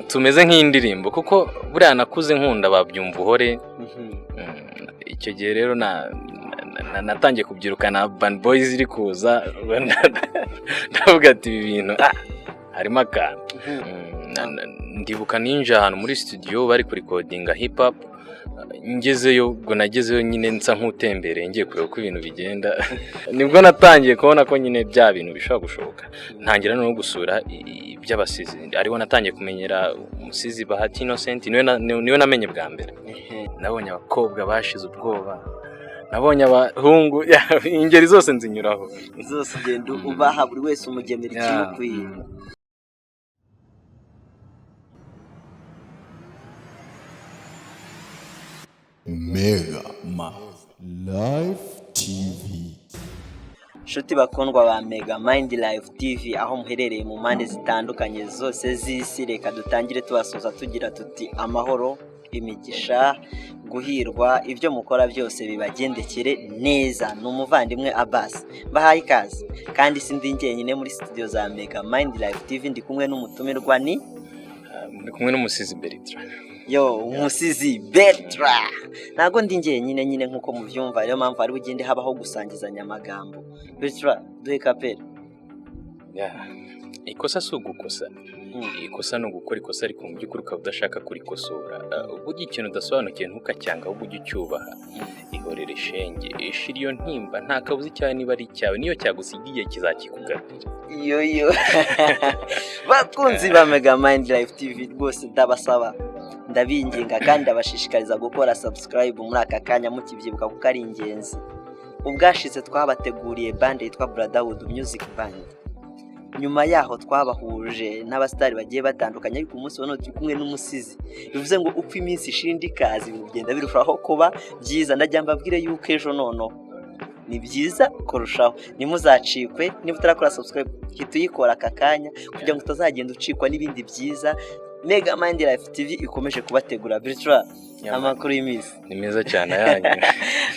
Tumeze nk'indirimbo, kuko buriya nakuze nkunda ba Byumvuhore. Icyo gihe rero natangiye kubyiruka na Urban Boys iri kuza, ndavuga ati ibi bintu harimo akantu. Ndibuka ninjiye ahantu muri studio bari kurikodinga hip hop, ngezeyo, ubwo nagezeyo nyine nsa nk'utembereye ngiye kureba uko ibintu bigenda, nibwo natangiye kubona ko nyine bya bintu bishobora gushoboka, ntangira no gusura iby'abasizi, ariho natangiye kumenyera umusizi Bahati Innocent, niwe namenye bwa mbere. Nabonye abakobwa bashize ubwoba, nabonye abahungu, ingeri zose nzinyuraho. Zose ugenda ubaha, buri wese umugenera ikimukwiye. Mega Life TV. Inshuti bakundwa ba Mega Mind Life TV, aho muherereye mu mpande zitandukanye zose z'isi, reka dutangire tubasuhuza tugira tuti amahoro, imigisha, guhirwa, ibyo mukora byose bibagendekere neza. Ni umuvandimwe Abbas, bahaye ikaze, kandi si ndi njyenyine muri studio za Mega Mind Life TV, ndi kumwe n'umutumirwa, ni Ndi kumwe n'umusizi Bertrand. Yo, umusizi Bertrand. Ntabwo ndi njyenyine nyine nk'uko mubyumva, niyo mpamvu hari bugende habaho gusangizanya amagambo. Bertrand, duhe kapera. Yeah. Ikosa si ugukosa, ikosa ni ugukora ikosa ariko mu by'ukuri ukaba udashaka kurikosora. Burya ikintu udasobanukiwe ntukacyanga, ahubwo ujye ucyubaha. Ihorere shenge, ishira iyo ntimba, nta kabuza icyawe niba ari icyawe, niyo cyagusigiye kizakikugarurira. Yo yo, bakunzi ba Mega Mind Life TV, rwose ndabasaba, ndabinginga kandi ndabashishikariza gukora subscribe muri aka kanya mukibyibuka, kuko ari ingenzi. Ubwashize twabateguriye band yitwa Brotherhood Music Band, nyuma yaho twabahuje n'abasitari bagiye batandukanye, ariko umunsi wa none turi kumwe n'umusizi, bivuze ngo uko iminsi ishira indi ikaza, ibintu bigenda birushaho kuba byiza. Ndagira mbabwire yuko ejo noneho ni byiza kurushaho, ntimuzacikwe. Niba utarakora subscribe, hita uyikora aka kanya kugira ngo utazagenda ucikwa n'ibindi byiza Mega Mind Life TV ikomeje kubategura. Bertrand, amakuru y'iminsi? Ni meza cyane, ayanyu?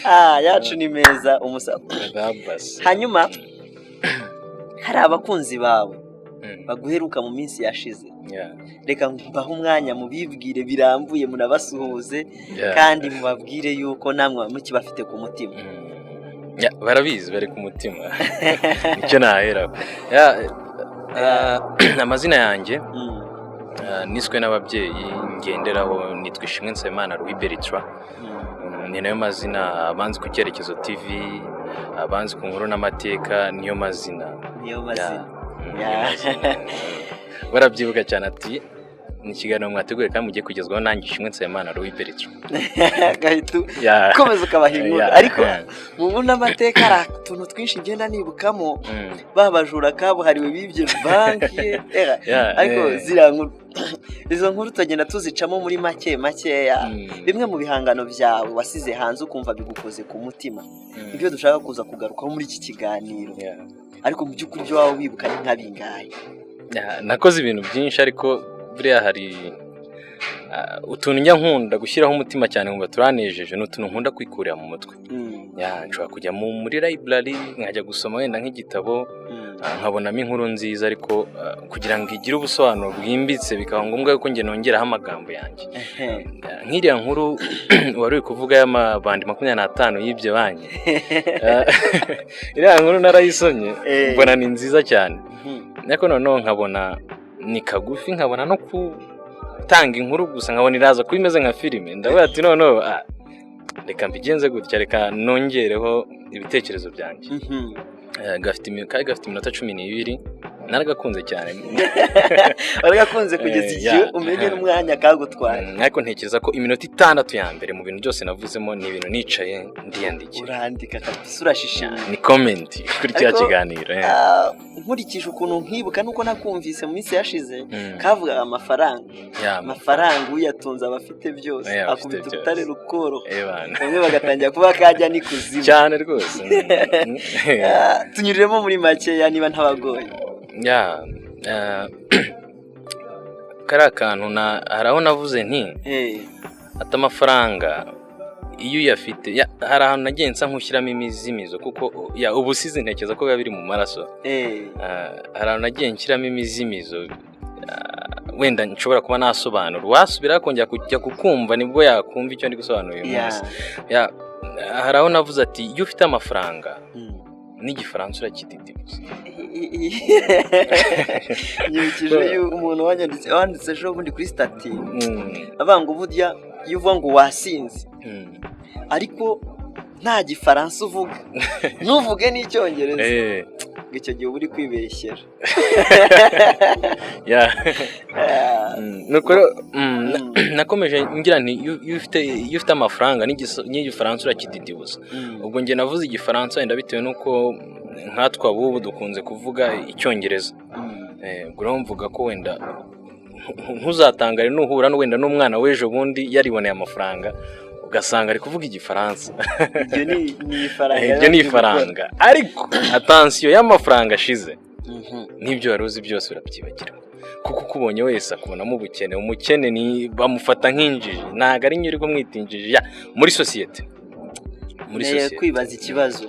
Ah, yacu ni meza umusa. Abbas. Hanyuma hari abakunzi bawe baguheruka mu minsi yashize, reka mbahe umwanya mubibwire birambuye, munabasuhuze kandi mubabwire yuko namwe mukibafite ku mutima. Yeah, barabizi, bari ku mutima, nicyo nahera. Yeah, amazina yanjye niswe n'ababyeyi ngenderaho, nitwa Ishimwe Nsabimana Louis Bertrand. Ni nayo mazina abanzi ku Cyerekezo TV, abanzi ku Nkuru n'Amateka, niyo mazina. Niyo mazina. Yeah, niyo mazina. Barabyibuka cyane, ati ni ikiganiro mwateguye kandi mugiye kugezwaho nanjye Ishimwe Nsabimana Louis Bertrand. Gahita ukomeza ukabaha inkuru. Ariko mu nkuru n'amateka hari utuntu twinshi ngenda nibukamo, ba bajura kabuhariwe bibye banki era. Ariko ziriya nkuru, izo nkuru tugenda tuzicamo muri make makeya. Bimwe mu bihangano byawe wasize hanze ukumva bigukoze ku mutima, ibyo dushaka kuza kugarukaho muri iki kiganiro, ariko mu by'ukuri ibyo waba wibuka ni nka bingahe? Yeah, nakoze ibintu byinshi, ariko buriya hari utuntu njya nkunda gushyiraho umutima cyane, nkumva turanejeje, ni utuntu nkunda kwikurira mu mutwe. Yeah, nshobora kujya muri library nkajya gusoma wenda nk'igitabo, nkabonamo inkuru nziza, ariko kugira ngo igire ubusobanuro bwimbitse bikaba ngombwa yuko njye nongeraho amagambo yanjye. Yeah, nk'iriya nkuru wari uri kuvuga y'amabandi 25 y'ibyo banki, iriya nkuru narayisomye, mbona ni nziza cyane, ariko noneho nkabona ni kagufi, nkabona no gutanga inkuru gusa nkabona iraza kuba imeze nka filime, ndavuga ati noneho reka mbigenze gutya, reka nongereho ibitekerezo byanjye. Kari gafite iminota 12, naragakunze cyane. Waragakunze kugeza igihe umenye n'umwanya kagutwaye. Ariko ntekereza ko iminota 6 ya mbere mu bintu byose navuzemo ni ibintu nicaye ndiyandikira. Urandika kabisa, urashishimira. Ni comment kuri kiriya Ariko, kiganiro. Nkurikije ukuntu nkibuka nuko nakumvise mu minsi yashize, kavugaga amafaranga, amafaranga uyatunze aba afite byose, Yeah, aba afite akubita byose. urutare rukoroha, Bana. Bamwe bagatangira kuba kajya n'ikuzimu. Cyane rwose. Tunyuriremo muri makeya niba ntabagoye. Yeah, kariya kantu na hari aho navuze nti ati amafaranga iyo uyafite, hari ahantu nagiye nsa nk'ushyiramo imizimizo, kuko ya ubusizi ntekereza ko biba biri mu maraso. Hari ahantu nagiye nshyiramo imizimizo. Wenda nshobora kuba nasobanura, wasubira kongera kujya kukumva nibwo yakumva icyo ndi gusobanura uyu munsi. Yeah, hari aho navuze ati: "Iyo ufite amafaranga, n'Igifaransa urakididibuza." Nyibukije umuntu wanditse ejo bundi kuri status, avuga ngo burya iyo uvuga ngo wasinze, ariko nta Gifaransa uvuga, ntuvuge n'Icyongereza, ngo icyo gihe uba uri kwibeshyera. Nuko rero, nakomeje ngira nti: iyo ufite amafaranga, n'Igifaransa urakididibuza." Ubwo njye navuze Igifaransa wenda bitewe n'uko nkatwe abubu dukunze kuvuga Icyongereza. Ubwo rero mvuga ko wenda ntuzatangare nuhura wenda n'umwana w'ejo bundi yariboneye amafaranga, ugasanga ari kuvuga Igifaransa. Iryo ni ifaranga. Iryo ni ifaranga, ariko attention, y'amafaranga ashize, n'ibyo wari uzi byose urabyibagira, kuko ukubonye wese akubonamo ubukene. Umukene ni bamufata nk'injiji, ntabwo ari nyiri kumwita injiji ya muri sosiyete, muri Neye sosiyete. kwibaza ikibazo: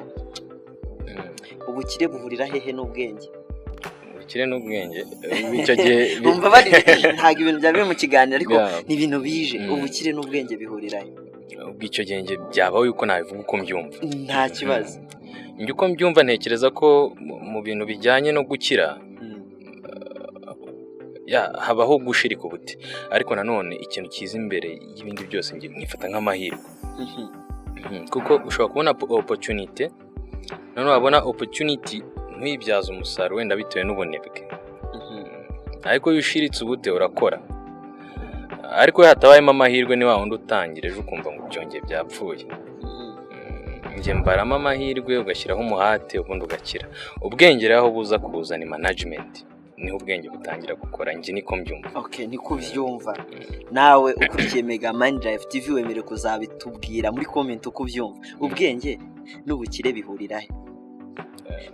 ubukire buhurira hehe n'ubwenge? Ubukire n'ubwenge, icyo gihe Bumva bari, ntabwo ibintu byaba biri mu kiganiro, ariko ni ibintu bije. Ubukire n'ubwenge bihurira he? Ubwo icyo gihe njye byabaho yuko nabivuga uko mbyumva. Nta kibazo. Njye uko mbyumva, ntekereza ko mu bintu bijyanye no gukira, ya, habaho gushirika ubute, ariko nanone ikintu kiza imbere y'ibindi byose njye mwifata nk'amahirwe. Kuko ushobora kubona opportunity, noneho wabona opportunity ntuyibyaze umusaruro wenda bitewe n'ubunebwe. Ariko iyo ushiritse ubute urakora, ariko iyo hatabayemo amahirwe ni wa wundi utangira ejo ukumva ngo byongeye byapfuye. Njye mbaramo amahirwe, ugashyiraho umuhate, ubundi ugakira. Ubwenge rero aho buza kuza ni management, niho ubwenge butangira gukora. Njye niko mbyumva. Okay, niko ubyumva. Nawe ukurikiye Mega Mind Life TV wemerewe kuzabitubwira muri comment uko ubyumva. Ubwenge n'ubukire bihurira he?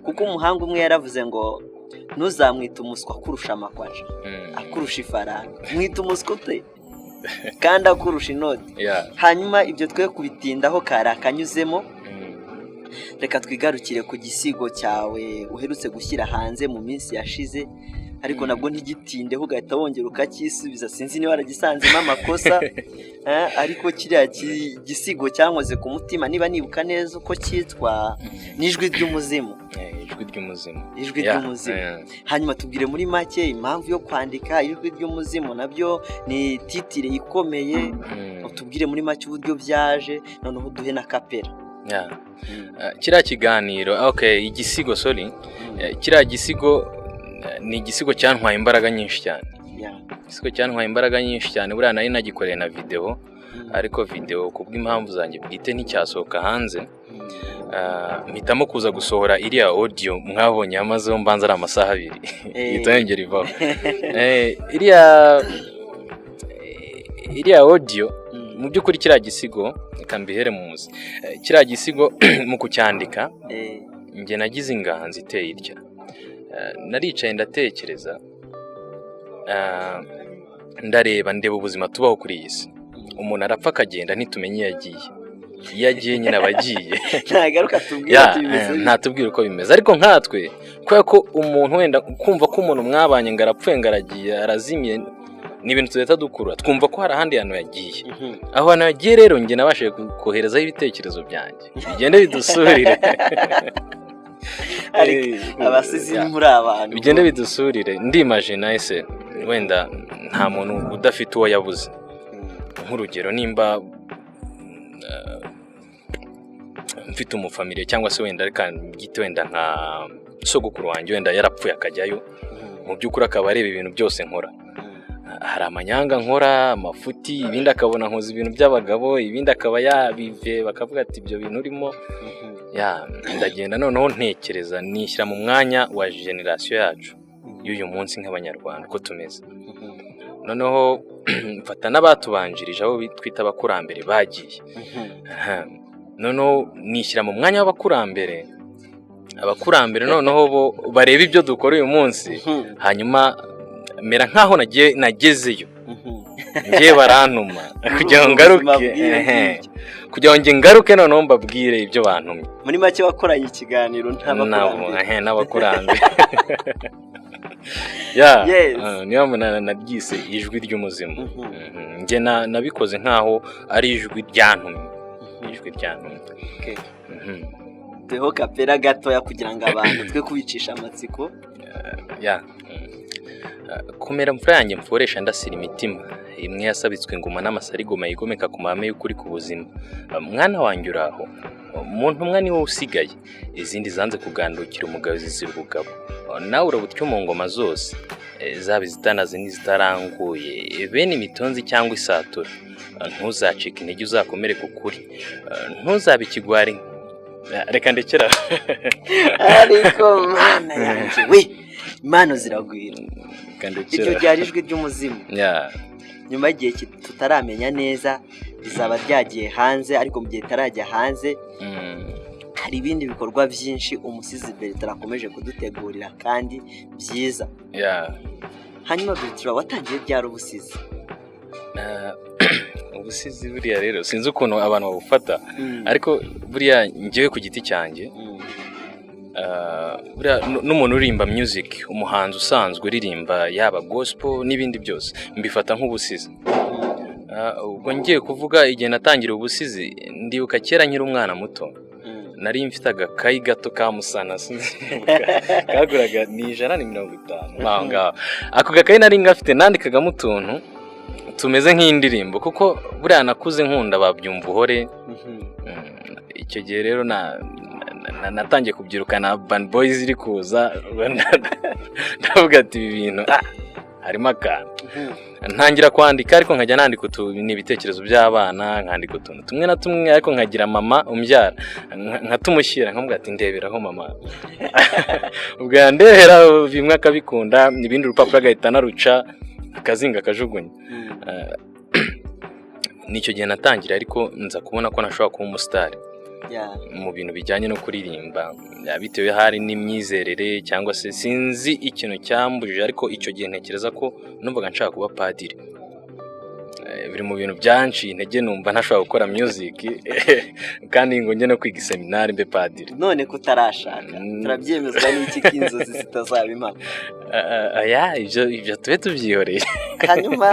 Kuko umuhanga umwe yaravuze ngo ntuzamwite umuswa akurusha amakwaca, akurusha ifaranga. Mwita umuswa ute kandi akurusha inoti? Hanyuma ibyo twe kubitindaho, kari akanyuzemo. Reka twigarukire ku gisigo cyawe uherutse gushyira hanze mu minsi yashize, ariko nabwo ntigitindeho ugahita wongera ukacyisubiza. Sinzi niba waragisanzemo amakosa, ariko kiriya gisigo cyankoze ku mutima. Niba nibuka neza uko cyitwa, ni Ijwi ry'Umuzimu. Ijwi ry'Umuzimu. Ijwi ry'Umuzimu. Hanyuma tubwire muri make impamvu yo kwandika Ijwi ry'Umuzimu. Nabyo ni titre ikomeye. Utubwire muri make uburyo byaje, noneho duhe na kapera. Yeah. Kiriya kiganiro, okay, igisigo, sorry. Kiriya gisigo ni igisigo cyantwaye imbaraga nyinshi cyane. Igisigo cyantwaye imbaraga nyinshi cyane. Buriya nari nagikoreye na video, ariko video kubw'impamvu zanjye bwite nticyasohoka hanze. Mpitamo kuza gusohora iriya audio mwabonye yamazeho mbanza ari amasaha 2, ihita yongera ivaho. Iriya audio, mu by'ukuri kiriya gisigo, reka mbihere mu muzi. Kiriya gisigo mu kucyandika, njye nagize inganzo iteye itya. Naricaye ndatekereza, ndareba, ndeba ubuzima tubaho kuri iyi si. Umuntu arapfa akagenda, ntitumenye iyo yagiye. Iyo agiye nyine aba agiye. Ntagaruka tubwire Ya, ati bimeze bitya. Ntatubwira uko bimeze. Ariko nkatwe, kubera ko umuntu wenda kumva ko umuntu mwabanye ngo arapfuye, ngo aragiye, arazimye, ni ibintu tudahita dukurura, twumva ko hari ahandi hantu yagiye. Aho hantu yagiye rero, njye nabashije koherezaho ibitekerezo byanjye, bigende bidusurire. Ariko abasizi muri abantu. Bigende bidusurire. Ndimagina, ese wenda nta muntu udafite uwo yabuze? Nk'urugero, nimba mfite umufamiliye, cyangwa se wenda reka mbyite wenda nka sogokuru wanjye, wenda yarapfuye akajyayo, mu by'ukuri akaba areba ibintu byose nkora, hari amanyanga nkora, amafuti, ibindi akabona nkoza ibintu by'abagabo, ibindi akaba yabive bakavuga ati: "Ibyo bintu urimo." Ya, ndagenda noneho ntekereza, nishyira mu mwanya wa génération yacu y'uyu munsi nk'Abanyarwanda uko tumeze, noneho mfata n'abatubanjirije, abo twita abakurambere bagiye. Aha. Noneho nishyira mu mwanya w'abakurambere, abakurambere noneho bo bareba ibyo dukora uyu munsi, hanyuma mera nkaho nagiye, nagezeyo, ngiye barantuma kugira ngo ngaruke, Ubuzima ehe. Kugira ngo njye ngaruke noneho mbabwire ibyo bantumye. Muri make wakoranye ikiganiro Nabo, n'abakurambere. Ehe, n'abakurambere. Ya. Yes. Niyo mpamvu naryise Ijwi ry'Umuzimu. Njye nabikoze nkaho ari ijwi ryantumye, ijwi ryantumye. Duheho kapera gatoya kugira ngo abantu twe kubicisha amatsiko. Ya. Komera mfura yanjye mforesha ndasira imitima imwe yasabitswe inguma n'amasarigoma yigomeka ku mahame y'ukuri ku buzima. Mwana wanjye, uraho mu ntumwa ni wowe usigaye, izindi zanze kugandukira umugabo zizira ubugabo. Nawe uraba mu ngoma zose, zaba izitanaze n'izitaranguye, bene imitonzi cyangwa isatura. Ntuzacike intege, uzakomere ku kuri. Ntuzabe ikigwari. Reka ndekera. Ariko Mana yanjye we, impano ziragwira. Reka Iryo ndekera. ryari Ijwi ry'Umuzimu. Ya. Nyuma y'igihe tutaramenya neza rizaba ryagiye hanze, ariko mu gihe ritarajya hanze hari ibindi bikorwa byinshi umusizi Bertrand akomeje kudutegurira kandi byiza. Hanyuma Bertrand, watangiye ryari ubusizi? Ubusizi buriya rero sinzi ukuntu abantu babufata, ariko buriya njyewe ku giti cyanjye, buriya n'umuntu uririmba music, umuhanzi usanzwe uririmba, yaba gospel n'ibindi byose, mbifata nk'ubusizi. Ubwo ngiye kuvuga igihe natangira ubusizi, ndibuka kera nkiri umwana muto, nari mfite agakayi gato ka musana, sinzi nibuka, kaguraga ni 150 aho ngaho. Ako gakayi nari ngafite, nandikagamo utuntu tumeze nk'indirimbo, kuko buriya nakuze nkunda babyumva uhore. Icyo gihe rero natangiye kubyirukana Urban Boys iri kuza, ndavuga ati ibi bintu harimo akantu. Ntangira kwandika, ariko nkajya nandika utu ni ibitekerezo by'abana, nkandika utuntu tumwe na tumwe, ariko nkagira mama umbyara nkatumushyira, nkamubwira ati ndeberaho mama. Ubwo yandebera bimwe akabikunda, ibindi urupapuro agahita anaruca akazinga akajugunya. Nicyo gihe natangira, ariko nza kubona ko nashobora kuba umusitari mu bintu bijyanye no kuririmba, bitewe hari n'imyizerere cyangwa se sinzi ikintu cyambujije, ariko icyo gihe ntekereza ko numvaga nshaka kuba padiri. Biri mu bintu byanciye intege, numva ntashobora gukora music kandi ngo njye no kwiga iseminari mbe padiri. None ko utarashaka, turabyemezwa n'iki ko inzozi zitazaba impamo? Aya, ibyo tube tubyihoreye. Hanyuma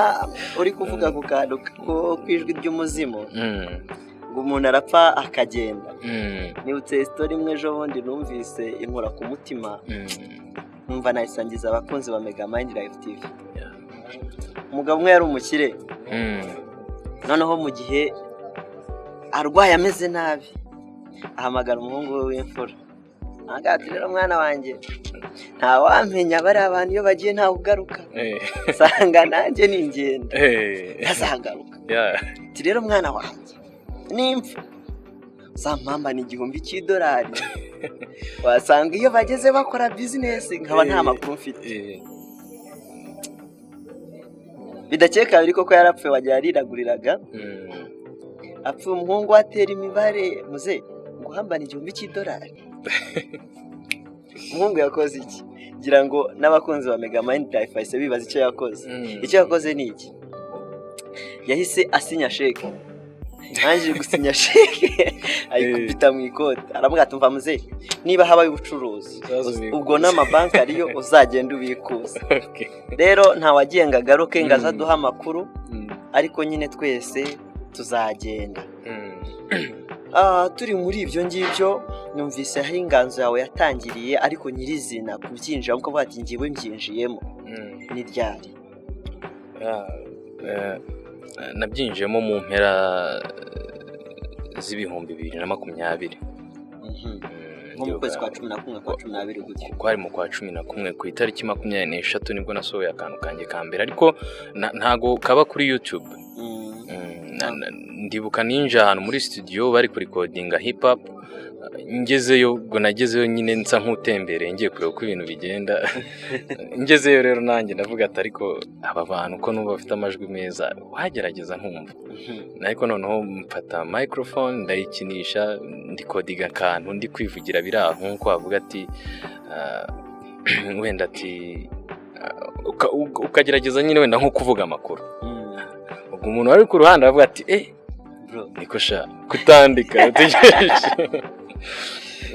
uri kuvuga ku kantu ko ku Ijwi ry'Umuzimu, ngo umuntu arapfa akagenda, nibutse story imwe ejo bundi numvise inkora ku mutima, numva nayisangiza abakunzi ba Mega Mind Life TV. Umugabo umwe yari umukire, noneho mu gihe arwaye ameze nabi ahamagara umuhungu we w'imfura, ahangaha ati rero mwana wanjye, ntawamenya, bariya abantu iyo bagiye ntawe ugaruka, usanga nanjye ningenda ntazagaruka. Ati rero mwana wanjye, nimpfa uzampambana $1000, wasanga iyo bageze bakora bizinesi nkaba nta makuru mfite. Bidakeye kabiri koko yarapfuye, wagira yariraguriraga. Apfuye, umuhungu we atera imibare, muze guhambana $1000. Umuhungu yakoze iki? Ngira ngo n'abakunzi ba Mega Mind Life bahise bibaza icyo yakoze. Icyo yakoze ni iki? Yahise asinya sheke, arangije gusinya sheke ayikubita mu ikote, aravuga ati umva muze, niba habaye ubucuruzi, Uzaze ubikuze. ubwo n'amabanki ariyo, uzagenda ubikuza. Rero ntawagiye ngo agaruke ngo aze aduhe amakuru, ariko nyine twese tuzagenda. Turi muri ibyo ngibyo, numvise aho inganzo yawe yatangiriye, ariko nyirizina kubyinjiramo ukavuga ati ngewe mbyinjiyemo, ni ryari? Nabyinjiyemo mu mpera z'ibihumbi 2020. Nko mu kwezi kwa 11, kwa 12 gutyo? Kwari mu kwa 11, ku itariki 23 nibwo nasohoye akantu kanjye ka mbere, ariko ntago kaba kuri YouTube. Ndibuka ninjiye ahantu muri studio bari kurikodinga hip hop, ngezeyo, ubwo nagezeyo nyine nsa nk'utembereye ngiye kureba uko ibintu bigenda. Ngezeyo rero nanjye ndavuga ati ariko aba bantu ko numva bafite amajwi meza, wagerageza nkumva. Ariko noneho mfata microphone ndayikinisha, ndikodinga akantu ndi kwivugira biri aho, nk'uko wavuga ati wenda ati ukagerageza nyine wenda nko kuvuga amakuru. Ubwo umuntu wari ku ruhande aravuga ati eh, Bro. Niko sha kutandika utegereje.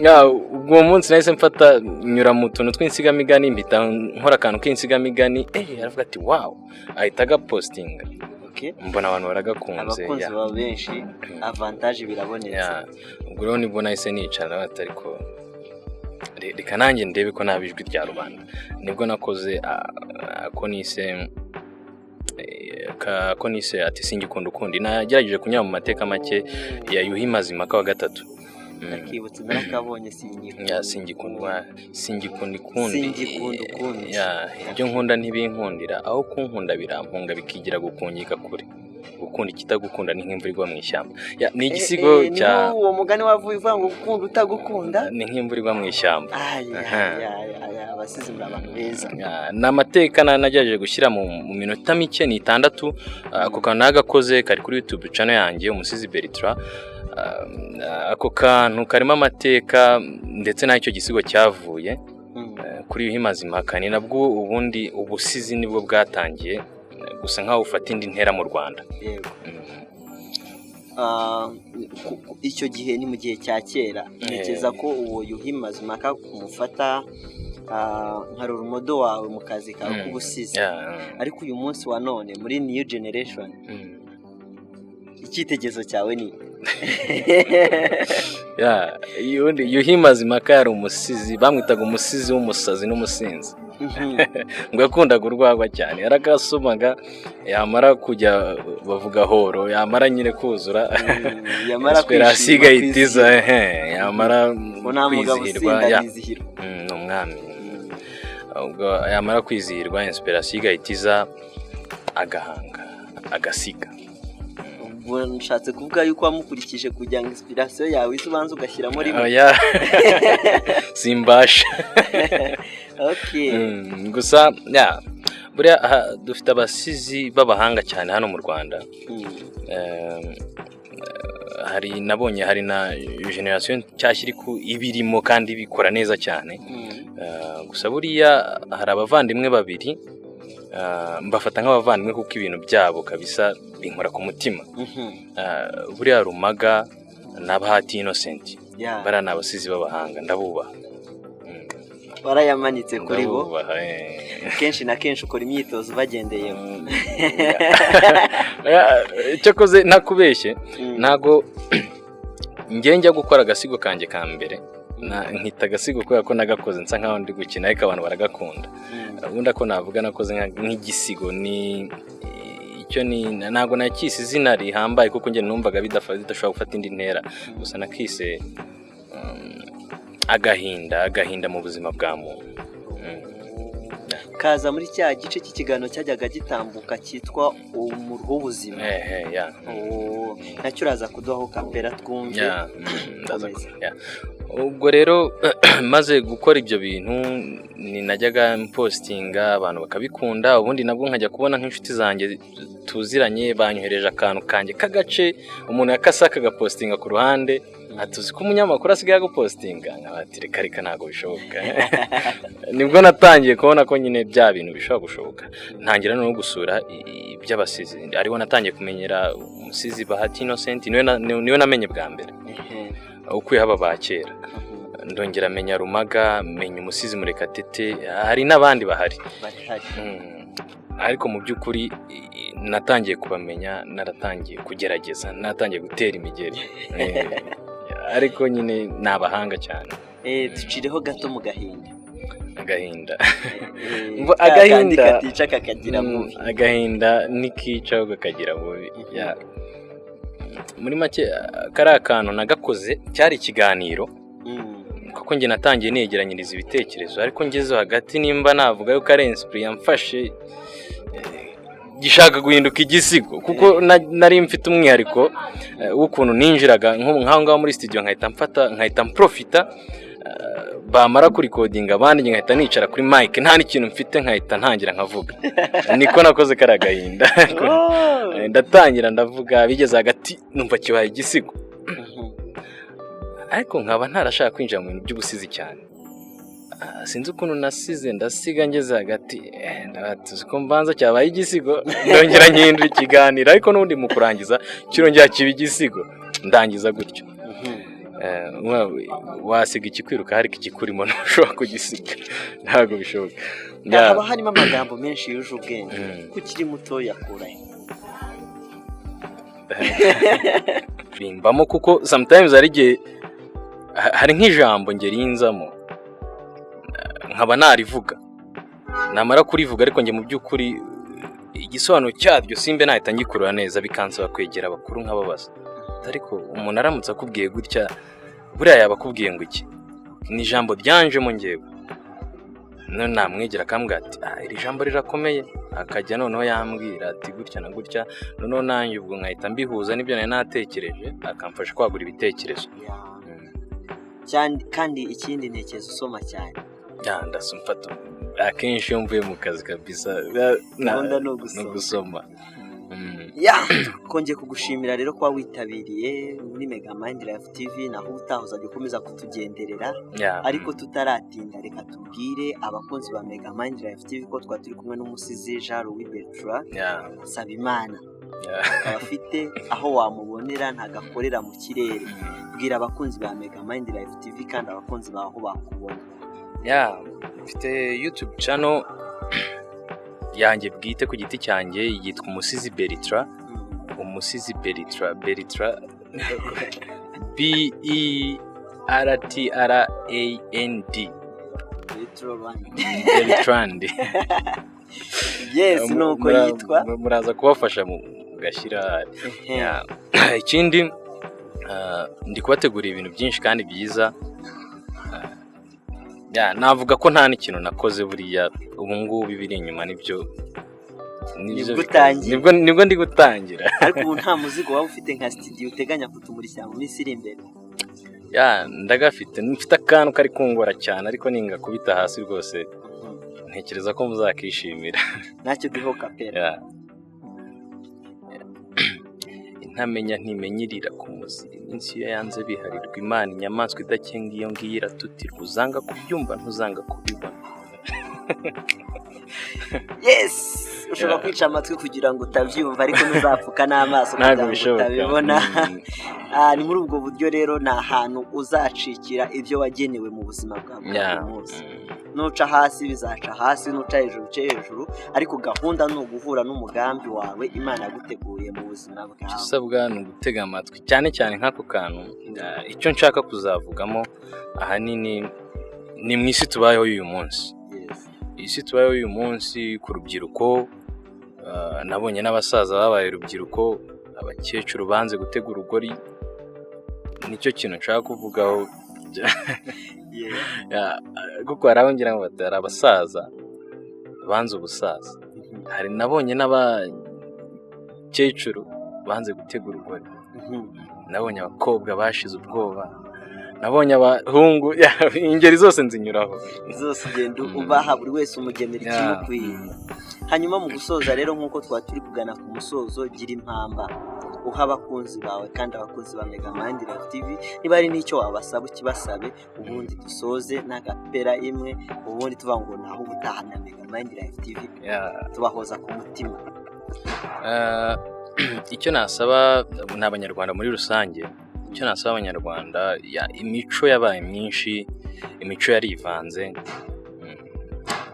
Ya, ubwo uwo munsi nahise mfata, nyura mu tuntu tw'insigamigani, mpita nkora akantu k'insigamigani. Aravuga ati: "Wow!" Ahita agapostinga. Mbona abantu baragakunze. Abakunzi baba benshi, avantage birabonetse. Ya, ubwo rero nibwo nahise nicara, nawe ati: "Ariko reka nanjye ndebe ko naba ijwi rya rubanda." Nibwo nakoze ako nise ko nise ati "Singikunda ukundi". Nagerageje kunyura mu mateka make ya Yuhi Mazimpaka wa gatatu. Ndakibutse, narakabonye, singikunda. Ya, singikunda, singikunda ikundi. Singikunda ukundi. Ya, ibyo nkunda ntibinkundira, aho kunkunda birampunga, bikigira gukungika kure. Gukunda ikitagukunda ni nk'imvura igwa mu ishyamba. Ya, ni igisigo cya Niho uwo mugani wavuye uvuga ngo gukunda utagukunda ni nk'imvura igwa mu ishyamba. Aya. Aha. Aya, abasizi muri abantu beza. Ya, ni amateka nagerageje gushyira mu minota mike, ni 6. Ako kantu nagakoze kari kuri YouTube channel yanjye, Umusizi Bertrand. Ako kantu karimo amateka ndetse n'icyo gisigo cyavuye kuri Yuhi Mazimpaka. Ni nabwo ubundi ubusizi nibwo bwatangiye gusa nkaho bufata indi ntera mu Rwanda. Yego. Ah, icyo gihe ni mu gihe cya kera. Ntekereza ko uwo Yuhi Mazimpaka kumufata nka role model wawe mu kazi kawe k'ubusizi, ariko uyu munsi wa none muri new generation, icyitegererezo cyawe ni? Ya, Yuhi Mazimpaka yari umusizi, bamwitaga umusizi w'umusazi n'umusinzi. Ngo yakundaga urwagwa cyane, yaragasomaga, yamara kujya bavuga horo, yamara nyine kuzura, Yamara inspiration kwishima, igahita iza. kwizihirwa. Ehe, yamara Ngo nta mugabo kwizihirwa usinda ya arizihirwa. Ni umwami. Ubwo yamara kwizihirwa, inspiration igahita iza, agahanga, agasiga. Ubwo nshatse kuvuga yuko wamukurikije kugira ngo inspiration yawe ize, ubanze ugashyiramo rimwe. Oya, simbasha. Gusa ya, buriya aha, dufite abasizi b'abahanga cyane hano mu Rwanda. Hari nabonye hari na generation nshyashya iri ibirimo kandi ibikora neza cyane. Gusa buriya hari abavandimwe babiri, mbafata nk'abavandimwe kuko ibintu byabo kabisa binkora ku mutima. Buriya Rumaga na Bahati Innocent, bariya ni abasizi b'abahanga, ndabubaha. Warayamanitse kuri bo. Ndabubaha, eh. Kenshi na kenshi ukora imyitozo ubagendeyeho. Cyakoze ntakubeshye, ntago njye njya gukora agasigo kanjye ka mbere, nkita agasigo kubera ko nagakoze nsa nkaho ndi gukina, ariko abantu baragakunda. Ubundi ako navuga nakoze nk'igisigo ni icyo, ni ntabwo nakise izina rihambaye kuko njye numvaga bidashobora gufata indi ntera. Gusa nakise agahinda, agahinda mu buzima bwa muntu. Kaza muri cya gice cy'ikiganiro cyajyaga gitambuka cyitwa Umuruho w'Ubuzima. Ehe, ya. Oh, nacyo uraza kuduhaho kapera twumve. Ya, ndaza. Komeza. Ya. Ubwo rero maze gukora ibyo bintu, ni najyaga mpostinga, abantu bakabikunda. Ubundi nabwo nkajya kubona nk'inshuti zanjye tuziranye banyohereje akantu kanjye k'agace umuntu yakase akagapostinga ku ruhande, atuzi ko umunyamakuru asigaye agupostinga, nkaba ati: "Reka reka, ntabwo bishoboka." Nibwo natangiye kubona ko nyine bya bintu bishobora gushoboka, ntangira no gusura iby'abasizi, ariho natangiye kumenyera umusizi Bahati Innocent, niwe namenye bwa mbere ukuyeho aba ba kera. Ndongera menya Rumaga, menya umusizi Murekatete, hari n'abandi bahari. Barihari. Ariko mu by'ukuri natangiye kubamenya naratangiye kugerageza, natangiye gutera imigeri. Ariko nyine ni abahanga cyane. Ducireho gato mu gahinda. Agahinda. Ka kandi agahinda katica kakagira mubi. Agahinda nikica ahubwo kagira bubi. Ya. Muri make, kariya kantu nagakoze cyari ikiganiro, kuko njye natangiye negeranyiriza ibitekerezo, ariko ngeze hagati, nimba navuga yuko ari inspiration yamfashe, gishaka guhinduka igisigo, kuko nari mfite umwihariko w'ukuntu ninjiraga nk'aho ngaho muri studio, nkahita mfata, nkahita mprofita, bamara kurikodinga abandi, njye nkahita nicara kuri mic nta n'ikintu mfite, nkahita ntangira nkavuga. Niko nakoze kariya gahinda. Ndatangira ndavuga, bigeze hagati numva kibaye igisigo, ariko nkaba ntarashaka kwinjira mu bintu by'ubusizi cyane. Sinzi ukuntu nasize, ndasiga, ngeze hagati, ndabatuzi ko mbanza cyabaye igisigo, ndongera nkihindura ikiganiro, ariko n'ubundi mu kurangiza kirongera kiba igisigo, ndangiza gutyo. Wasiga ikikwiruka ariko ikikurimo ntushobora kugisiga, ntabwo bishoboka. Yeah. Haba harimo amagambo menshi yuje ubwenge. Ko ukiri muto yakura he? Bimbamo kuko sometimes hari igihe hari nk'ijambo nge rinzamo, nkaba narivuga, namara kurivuga ariko njye mu by'ukuri igisobanuro cyaryo simbe nahita ngikurura neza, bikansaba kwegera abakuru nkababaza. Ariko umuntu aramutse akubwiye gutya, buriya yaba akubwiye ngo iki? Ni ijambo ryanjemo ngewe. None namwegera akambwira ati: "Ah, iri jambo rirakomeye," akajya noneho yambwira ati gutya na gutya, noneho nanjye ubwo nkahita mbihuza n'ibyo nari natekereje, akamfasha kwagura ibitekerezo. Cyane, kandi ikindi ntekereza usoma cyane. Yeah, ndasoma, mfata akenshi iyo mvuye mu kazi kabisa Gahunda ni ni ugusoma. ugusoma. Yeah, twongeye kugushimira rero kuba witabiriye muri Mega Mind Life TV. Naho ubutaha uzajya ukomeza kutugenderera. Ariko tutaratinda, reka tubwire abakunzi ba Mega Mind Life TV ko twari turi kumwe n'umusizi Jean Louis Bertrand Nsabimana. Akaba afite aho wamubonera, ntabwo akorera mu kirere. Bwira abakunzi ba Mega Mind Life TV kandi abakunzi bawe aho bakubona. Yeah, mfite YouTube channel yanjye bwite ku giti cyanjye, yitwa Umusizi Bertrand. Umusizi Bertrand, Bertrand BERTRAND. Bertrand. Bertrand. Yes, nuko yitwa. Muraza kubafasha mugashyira. Yeah. Ikindi, ndi kubategurira ibintu byinshi kandi byiza. Yeah, navuga ko nta n'ikintu nakoze buriya ubu ngubu, ibiri inyuma nibyo. Nibwo utangiye. Nibwo ndi gutangira. Ariko ubu nta muzigo waba ufite nka studio uteganya kutumurikira mu minsi iri imbere? Yeah, ndagafite, mfite akantu kari kungora cyane, ariko ningakubita hasi rwose ntekereza ko muzakishimira. Ntacyo, duho kapera. Yeah. Intamenya ntimenyirira ku muziri, iminsi iyo yanze biharirwa Imana, inyamaswa idakenga iyo ngiyo iratutirwa, uzanga kubyumva ntuzanga kubibona. Yes, ushobora kwica amatwi kugira ngo utabyumva, ariko ntuzapfuka n'amaso kugira Ntabwo ngo bishoboka. utabibona. Ah, ni muri ubwo buryo rero nta hantu uzacikira ibyo wagenewe mu buzima bwawe bwa buri munsi. Nuca hasi bizaca hasi, nuca hejuru uce hejuru, ariko gahunda ni uguhura n'umugambi wawe Imana yaguteguriye mu buzima Icyo bwawe. usabwa ni ugutega amatwi cyane cyane nk'ako kantu. Icyo nshaka kuzavugamo ahanini ni mu isi tubayeho y'uyu munsi. Isi tubayeho uyu munsi ku rubyiruko, nabonye n'abasaza babaye urubyiruko, abakecuru banze gutega urugori, nicyo kintu nshaka kuvugaho. Yeah, kuko hari aho ngira ngo bati hari abasaza banze ubusaza, hari nabonye n'abakecuru banze gutega urugori, nabonye abakobwa bashize ubwoba, nabonye abahungu, ingeri zose nzinyuraho. Zose ugenda ubaha buri wese umugenera ikimukwiye. Hanyuma mu gusoza rero, nk'uko twaba turi kugana ku musozo, gira impamba uha abakunzi bawe kandi abakunzi ba Mega Mind Life TV. Niba hari n'icyo wabasaba ukibasabe, ubundi dusoze n'agapera imwe, ubundi tuvuga ngo naho ubutaha na Mega Mind Life TV. Tubahoza ku mutima. Icyo nasaba ni Abanyarwanda muri rusange, icyo nasaba Abanyarwanda, imico yabaye myinshi, imico yarivanze.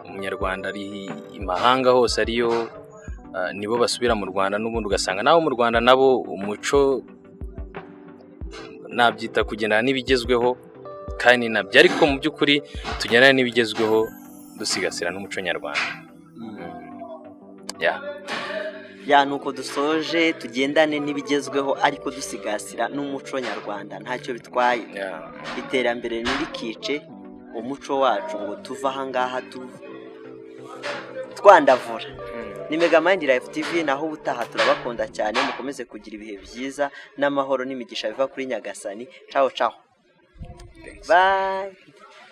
Umunyarwanda ari imahanga hose ariyo, nibo basubira mu Rwanda n'ubundi ugasanga nabo mu Rwanda nabo umuco nabyita kugendana n'ibigezweho, kandi ni nabyo, ariko mu by'ukuri tugendana n'ibigezweho dusigasira n'umuco nyarwanda. Yeah. Yeah, nuko dusoje, tugendane n'ibigezweho ariko dusigasira n'umuco nyarwanda, ntacyo bitwaye. Iterambere ntirikice umuco wacu ngo tuve ahangaha twandavura. Ni Mega Mind Life TV, naho ubutaha. Turabakunda cyane, mukomeze kugira ibihe byiza n'amahoro n'imigisha biva kuri Nyagasani. Ciao ciao. Thanks. Bye.